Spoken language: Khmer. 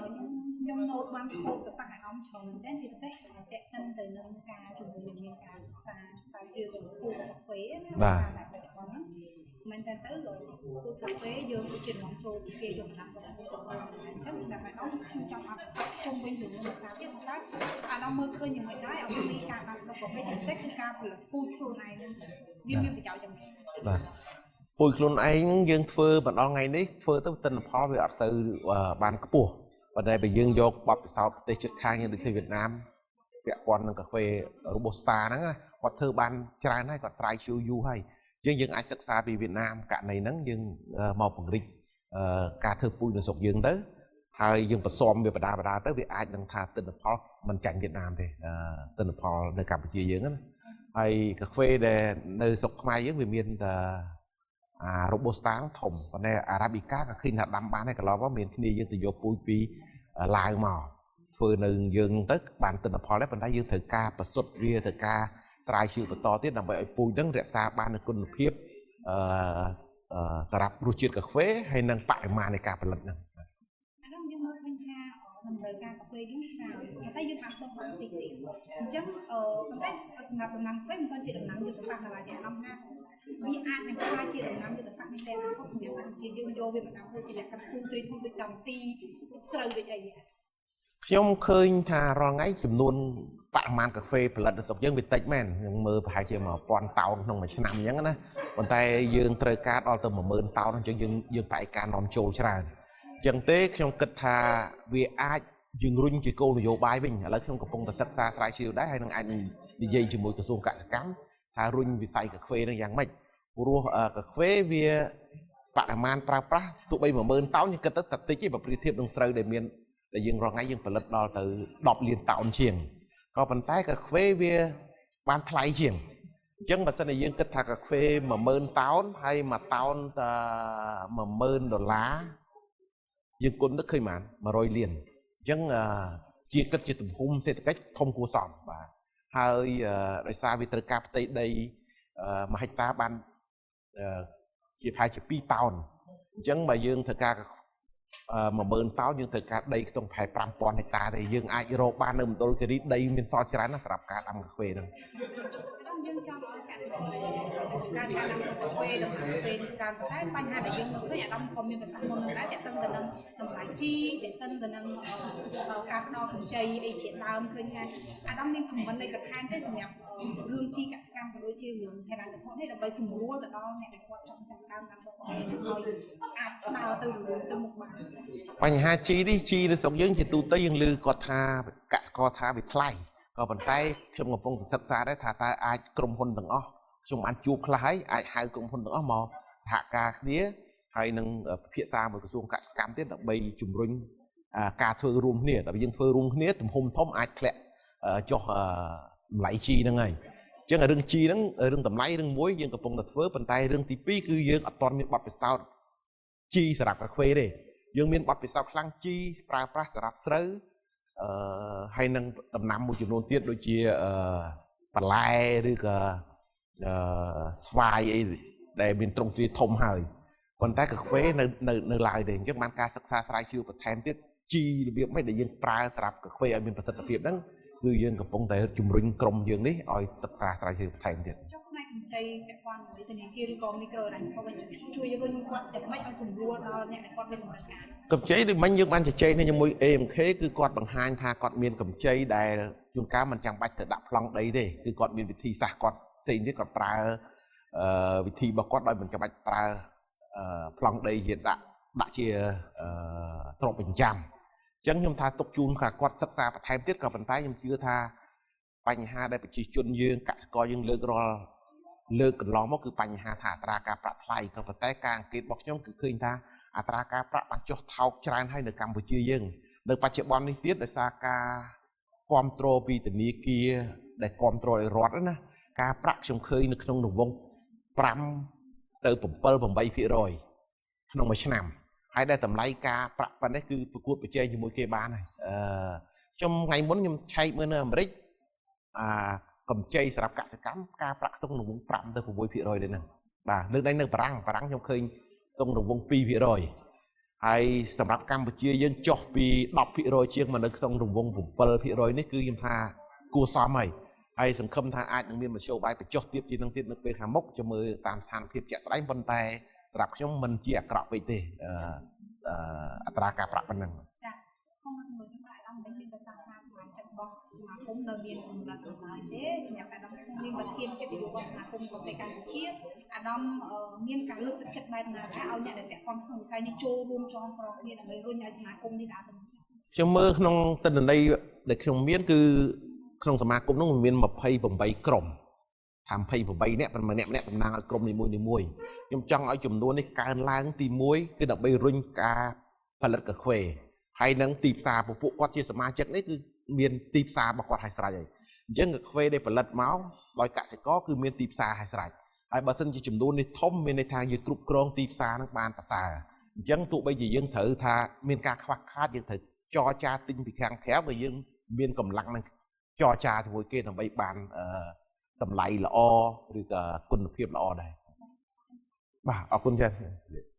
ខ្ញុំ note បាន quote ប្រសាសន៍អាដាមច្រើនមែនទែនជាពិសេសទាក់ទិនទៅនឹងការជំរុញឲ្យមានការសិក្សាស្រាវជ្រាវទៅលើពូជកាហ្វេណាការដែលបច្ចុប្បន្នហ្នឹងមែនតើទៅពូជកាហ្វេយើងដូចជានាំចូលពីគេយកមកដាំដុះនៅស្រុកយើងអញ្ចឹងសម្រាប់អាដាមខ្ញុំចង់អត់ជុំវិញរឿងនេះសារទៀតតើអាដាមមើលឃើញយ៉ាងម៉េចដែរអំពីការដាំដុះកាហ្វេជាពិសេសគឺការផលិតពូជខ្លួនឯងហ្នឹងវាមានប្រយោជន៍យ៉ាងម៉េច? បាទពូជខ្លួនឯងហ្នឹងយើងធ្វើមកដល់ថ្ងៃនេះធ្វើទៅទិន្នផលវាអត់សូវបានខ្ពស់ប៉ុន្តែបើយើងយកបទពិសោធន៍ប្រទេសជិតខាងយើងដូចជាវៀតណាមពាក់ព័ន្ធនឹងកាហ្វេ Robusta ហ្នឹងណាគាត់ធ្វើបានច្រើនហើយគាត់ស្រាវជ្រាវយូរហើយយើងអាចសិក្សាពីវៀតណាមករណីហ្នឹងយើងមកពង្រីកការធ្វើពូជនៅស្រុកយើងទៅហើយយើងបន្សំវាបដាបដាទៅវាអាចនឹងថាទិន្នផលមិនចាញ់វៀតណាមទេទិន្នផលនៅកម្ពុជាយើងណាហើយកាហ្វេដែលនៅស្រុកខ្មែរយើងវាមានតែអា Robusta ធំប៉ុន្តែ Arabica ក៏ឃើញថាដាំបានហើយកន្លងមកមានគ្នាយើងទៅយកពូជពីឡាវមកធ្វើនៅយើងទៅបានទិន្នផលដែរប៉ុន្តែយើងត្រូវការប្រសុទ្ធវាត្រូវការស្រាវជ្រាវបន្តទៀតដើម្បីឲ្យពូជហ្នឹងរក្សាបាននូវគុណភាពអឺសម្រាប់រសជាតិកាហ្វេហើយនិងបរិមាណនៃការផលិតហ្នឹង។ អានោះយើងមើលឃើញថាតម្រូវការកាហ្វេយើងច្រើនប៉ុន្តែយើងបានដុះបានតិចទេអញ្ចឹងអឺប៉ុន្តែសម្រាប់ដំណាំកាហ្វេមិនទាន់ជាដំណាំយុទ្ធសាស្ត្រនៅឡើយទេអារម្មណ៍ថាវាអាចនឹងក្លាយជាដំណាំយុទ្ធសាស្ត្រនេះតែអនាគតសម្រាប់កម្ពុជាយើងយកវាមកដាំធ្វើជាលក្ខណៈពូជទ្រីធំដូចតង់ទីស្រូវដូចអី? ខ្ញុំឃើញថារាល់ថ្ងៃចំនួនបរិមាណកាហ្វេផលិតនៅស្រុកយើងវាតិចមែនខ្ញុំមើលប្រហែលជា1000តោនក្នុងមួយឆ្នាំអញ្ចឹងណាប៉ុន្តែយើងត្រូវការដល់ទៅ10000តោនអញ្ចឹងយើងផ្អែកការនាំចូលច្រើនអញ្ចឹងទេខ្ញុំគិតថាវាអាចយើងរុញជាគោលនយោបាយវិញឥឡូវខ្ញុំកំពុងតែសិក្សាស្រាវជ្រាវដែរហើយនឹងអាចនិយាយជាមួយក្រសួងកសិកម្មថារុញវិស័យកាហ្វេនឹងយ៉ាងម៉េចព្រោះកាហ្វេវាបរិមាណប្រើប្រាស់ទោះបី10000តោនយើងគិតទៅតែតិចទេបើប្រៀបធៀបនឹងស្រូវដែលមានដែលយើងរាល់ថ្ងៃយើងផលិតដល់ទៅ10លានតោនជាងក៏ប៉ុន្តែកាហ្វេវាបានថ្លៃជាងអញ្ចឹងបើសិនជាយើងគិតថាកាហ្វេ10000តោនហើយមួយតោនតែ10000ដុល្លារយើងគុណទៅឃើញប៉ុន្មាន100លានអញ្ចឹងជាគិតជាទំហំសេដ្ឋកិច្ចធំគួរសមបាទហើយដោយសារវាត្រូវការផ្ទៃដី1ហិកតាបានជាប្រហែលជា2តោនអញ្ចឹងបើយើងត្រូវការ10000តោនយើងត្រូវការដីក្នុងប្រហែល5000ហិកតាទេយើងអាចរកបាននៅមណ្ឌលគិរីដីមានសល់ច្រើនណាស់សម្រាប់ការដាំកាហ្វេហ្នឹង។ យើងចង់ឲ្យកសិករការដាំកាហ្វេដំណាំកាហ្វេនេះច្រើនតែបញ្ហាដែលយើងមើលឃើញអាដាមក៏មានប្រសាសន៍មុននឹងដែរទាក់ទងទៅនឹងតម្លៃជីទាក់ទងទៅនឹងការផ្ដល់កម្ចីអីជាដើមឃើញថាអាដាមមាន comment នៃបន្ថែមទេសម្រាប់រឿងជីកសិកម្មក៏ដូចជារឿងហិរញ្ញវត្ថុនេះដើម្បីសម្រួលទៅដល់អ្នកដែលគាត់ចង់ចាប់ដើមដាំកាហ្វេឲ្យអាចដើរទៅរឿងទៅមុខបាន? បញ្ហាជីនេះជីនៅស្រុកយើងជាទូទៅយើងឮគាត់ថាកសិករថាវាថ្លៃក៏ប៉ុន្តែខ្ញុំកំពុងតែសិក្សាដែរថាតើអាចក្រុមហ៊ុនទាំងអស់ខ្ញុំបានជួបខ្លះហើយអាចហៅក្រុមហ៊ុនទាំងអស់មកសហការគ្នាហើយនឹងពិភាក្សាមួយក្រសួងកសិកម្មទៀតដើម្បីជំរុញការធ្វើរួមគ្នាដល់យើងធ្វើរួមគ្នាទំហំធំអាចធ្លាក់ចុះតម្លៃជីហ្នឹងហើយអញ្ចឹងរឿងជីហ្នឹងរឿងតម្លៃរឿងមួយយើងកំពុងតែធ្វើប៉ុន្តែរឿងទី2គឺយើងអត់ទាន់មានបទពិសោធន៍ជីសម្រាប់កាហ្វេទេយើងមានបទពិសោធន៍ខ្លាំងជីប្រើប្រាស់សម្រាប់ស្រូវអឺហើយនឹងដំណាំមួយចំនួនទៀតដូចជាបន្លែឬក៏អឺស្វាយអីដែលមានទ្រង់ទ្រាយធំហើយប៉ុន្តែកាហ្វេនៅនៅនៅឡើយទេអញ្ចឹងបានការសិក្សាស្រាវជ្រាវបន្ថែមទៀតជីរបៀបម៉េចដែលយើងប្រើសម្រាប់កាហ្វេឲ្យមានប្រសិទ្ធភាពហ្នឹងគឺយើងកំពុងតែជំរុញក្រុមយើងនេះឲ្យសិក្សាស្រាវជ្រាវបន្ថែមទៀត។ ចុះផ្នែកកម្ចីពាក់ព័ន្ធជាមួយធនាគារឬក៏មីក្រូហិរញ្ញវត្ថុវិញជួយរុញគាត់យ៉ាងម៉េចឲ្យសម្រួលដល់អ្នកដែលគាត់មានតម្រូវការ? កម្ចីដូចមិញយើងបានជជែកនេះជាមួយ AMK គឺគាត់បង្ហាញថាគាត់មានកម្ចីដែលជួនកាលមិនចាំបាច់ទៅដាក់ប្លង់ដីទេគឺគាត់មានវិធីសាស្ត្រគាត់ផ្សេងទៀតគាត់ប្រើវិធីរបស់គាត់ដោយមិនចាំបាច់ប្រើប្លង់ដីជាដាក់ដាក់ជាទ្រព្យបញ្ចាំអញ្ចឹងខ្ញុំថាទុកជូនថាគាត់សិក្សាបន្ថែមទៀតក៏ប៉ុន្តែខ្ញុំជឿថាបញ្ហាដែលប្រជាជនយើងកសិករយើងលើករាល់លើកកន្លងមកគឺបញ្ហាថាអត្រាការប្រាក់ថ្លៃក៏ប៉ុន្តែការអង្កេតរបស់ខ្ញុំគឺឃើញថាអត្រាការប្រាក់បានចុះថោកច្រើនហើយនៅកម្ពុជាយើងនៅបច្ចុប្បន្ននេះទៀតដោយសារការគ្រប់គ្រងពីធនាគារដែលគ្រប់គ្រងឲ្យរដ្ឋណាការប្រាក់ខ្ញុំឃើញនៅក្នុងរង្វង់5ទៅ7 8%ក្នុងមួយឆ្នាំហើយដែលតម្លៃការប្រាក់ប៉ុណ្ណេះគឺប្រកួតប្រជែងជាមួយគេបានហើយអឺខ្ញុំថ្ងៃមុនខ្ញុំឆែកមើលនៅអាមេរិកអាកម្ចីសម្រាប់កសិកម្មការប្រាក់ខ្ទង់រង្វង់5ទៅ6%ដែរហ្នឹងបាទលើកឡើងនៅបារាំងបារាំងខ្ញុំឃើញខ្ទង់រង្វង់2%។ ហើយសម្រាប់កម្ពុជាយើងចុះពី10%ជាងមកនៅក្នុងរង្វង់7%នេះគឺខ្ញុំថាគួរសមហើយហើយសង្ឃឹមថាអាចនឹងមានមធ្យោបាយបញ្ចុះទៀតជាងនឹងទៀតនៅពេលខាងមុខចាំមើលតាមស្ថានភាពជាក់ស្ដែងប៉ុន្តែសម្រាប់ខ្ញុំមិនជាអាក្រក់ពេកទេអត្រាការប្រាក់ប៉ុណ្ណឹង ចាសូមសម្រួលខ្ញុំបាទអាដាមមិនមានប្រសាសន៍ថាសមាជិករបស់សមាគមនៅមានកម្រិតកម្លាំងទេសម្រាប់អាដាមក្នុងនាមប្រធានកិត្តិយសរបស់សមាគមកាហ្វេកម្ពុជាអាដាមមានការលើកទឹកចិត្តបែបណាដែរឲ្យអ្នកដែលពាក់ព័ន្ធក្នុងវិស័យនេះចូលរួមចងក្រងគ្នាដើម្បីរុញឲ្យសមាគមនេះដើរទៅមុខ ខ្ញុំមើលក្នុងទិន្នន័យដែលខ្ញុំមានគឺក្នុងសមាគមនោះមាន28ក្រុមថា28នាក់ប៉ុន្តែម្នាក់ម្នាក់តំណាងឲ្យក្រុមនីមួយៗខ្ញុំចង់ឲ្យចំនួននេះកើនឡើងទី1គឺដើម្បីរុញការផលិតកាហ្វេហើយនឹងទីផ្សារពួកគាត់ជាសមាជិកនេះគឺមានទីផ្សាររបស់គាត់ឲ្យស្រេចហើយអញ្ចឹងកាហ្វេដែលផលិតមកដោយកសិករគឺមានទីផ្សារឲ្យស្រេចហើយបើសិនជាចំនួននេះធំមានន័យថាយើងគ្រប់គ្រងទីផ្សារនឹងបានប្រសើរអញ្ចឹងទោះបីជាយើងត្រូវថាមានការខ្វះខាតយើងត្រូវចរចាទិញពីខាងក្រៅក៏យើងមានកម្លាំងនឹងចរចាជាមួយគេដើម្បីបានតម្លៃល្អឬក៏គុណភាពល្អដែរបាទអរគុណច្រើន។